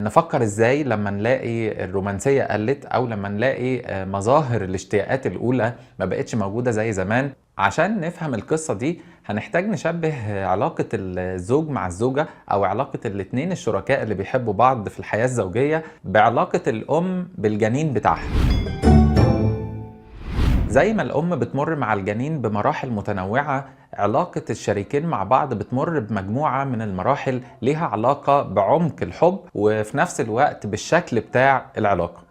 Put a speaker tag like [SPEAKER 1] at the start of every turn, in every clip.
[SPEAKER 1] نفكر ازاي لما نلاقي الرومانسية قلت، او لما نلاقي مظاهر الاشتياقات الاولى ما بقتش موجودة زي زمان. عشان نفهم القصة دي هنحتاج نشبه علاقة الزوج مع الزوجة، او علاقة الاتنين الشركاء اللي بيحبوا بعض في الحياة الزوجية، بعلاقة الام بالجنين بتاعها. زي ما الأم بتمر مع الجنين بمراحل متنوعة، علاقة الشريكين مع بعض بتمر بمجموعة من المراحل ليها علاقة بعمق الحب وفي نفس الوقت بالشكل بتاع العلاقة.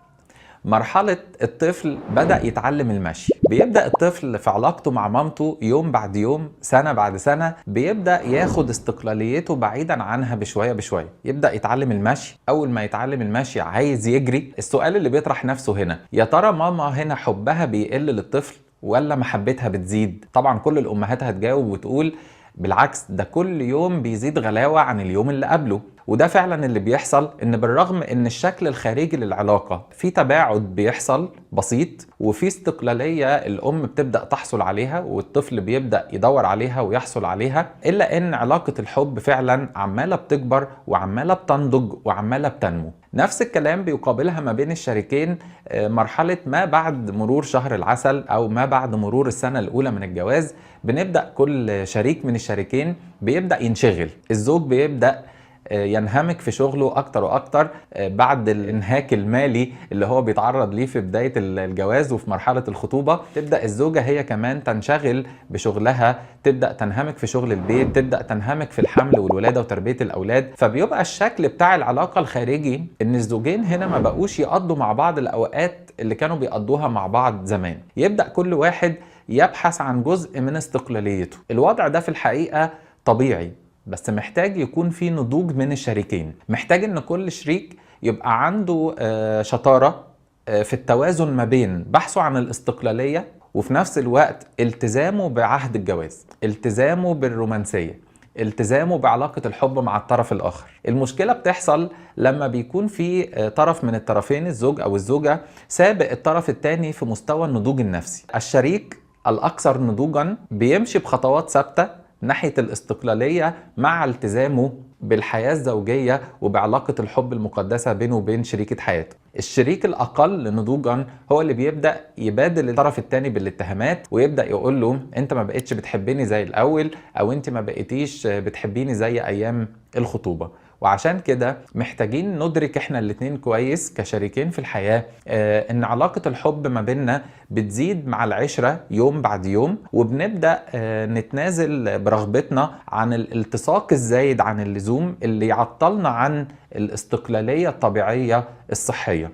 [SPEAKER 1] مرحلة الطفل بدأ يتعلم المشي، بيبدأ الطفل في علاقته مع مامته يوم بعد يوم، سنة بعد سنة، بيبدأ ياخد استقلاليته بعيدا عنها بشوية بشوية، يبدأ يتعلم المشي. أول ما يتعلم المشي عايز يجري. السؤال اللي بيطرح نفسه هنا، يا ترى ماما هنا حبها بيقل للطفل ولا محبتها بتزيد؟ طبعا كل الأمهات هتجاوب وتقول بالعكس، ده كل يوم بيزيد غلاوة عن اليوم اللي قبله. وده فعلا اللي بيحصل، ان بالرغم ان الشكل الخارجي للعلاقة في تباعد بيحصل بسيط، وفي استقلالية الام بتبدأ تحصل عليها والطفل بيبدأ يدور عليها ويحصل عليها، الا ان علاقة الحب فعلا عمالة بتكبر وعمالة بتنضج وعمالة بتنمو. نفس الكلام بيقابلها ما بين الشريكين مرحلة ما بعد مرور شهر العسل او ما بعد مرور السنة الاولى من الجواز. بنبدأ كل شريك من الشريكين بيبدأ ينشغل، الزوج بيبدأ ينهمك في شغله أكتر وأكتر بعد الإنهاك المالي اللي هو بيتعرض ليه في بداية الجواز وفي مرحلة الخطوبة. تبدأ الزوجة هي كمان تنشغل بشغلها، تبدأ تنهمك في شغل البيت، تبدأ تنهمك في الحمل والولادة وتربية الأولاد. فبيبقى الشكل بتاع العلاقة الخارجي إن الزوجين هنا ما بقوش يقضوا مع بعض الأوقات اللي كانوا بيقضوها مع بعض زمان. يبدأ كل واحد يبحث عن جزء من استقلاليته. الوضع ده في الحقيقة طبيعي، بس محتاج يكون في نضوج من الشريكين، محتاج ان كل شريك يبقى عنده شطارة في التوازن ما بين بحثه عن الاستقلالية وفي نفس الوقت التزامه بعهد الجواز، التزامه بالرومانسية، التزامه بعلاقة الحب مع الطرف الآخر. المشكلة بتحصل لما بيكون في طرف من الطرفين، الزوج أو الزوجة، سابق الطرف الثاني في مستوى النضوج النفسي. الشريك الأكثر نضوجا بيمشي بخطوات ثابتة ناحية الاستقلالية مع التزامه بالحياة الزوجية وبعلاقة الحب المقدسة بينه وبين شريكة حياته. الشريك الأقل نضوجا هو اللي بيبدأ يبادل الطرف الثاني بالاتهامات، ويبدأ يقول له أنت ما بقيتش بتحبني زي الأول، أو أنت ما بقيتيش بتحبيني زي أيام الخطوبة. وعشان كده محتاجين ندرك احنا الاتنين كويس كشريكين في الحياة ان علاقة الحب ما بيننا بتزيد مع العشرة يوم بعد يوم، وبنبدأ نتنازل برغبتنا عن الالتصاق الزايد عن اللزوم اللي يعطلنا عن الاستقلالية الطبيعية الصحية.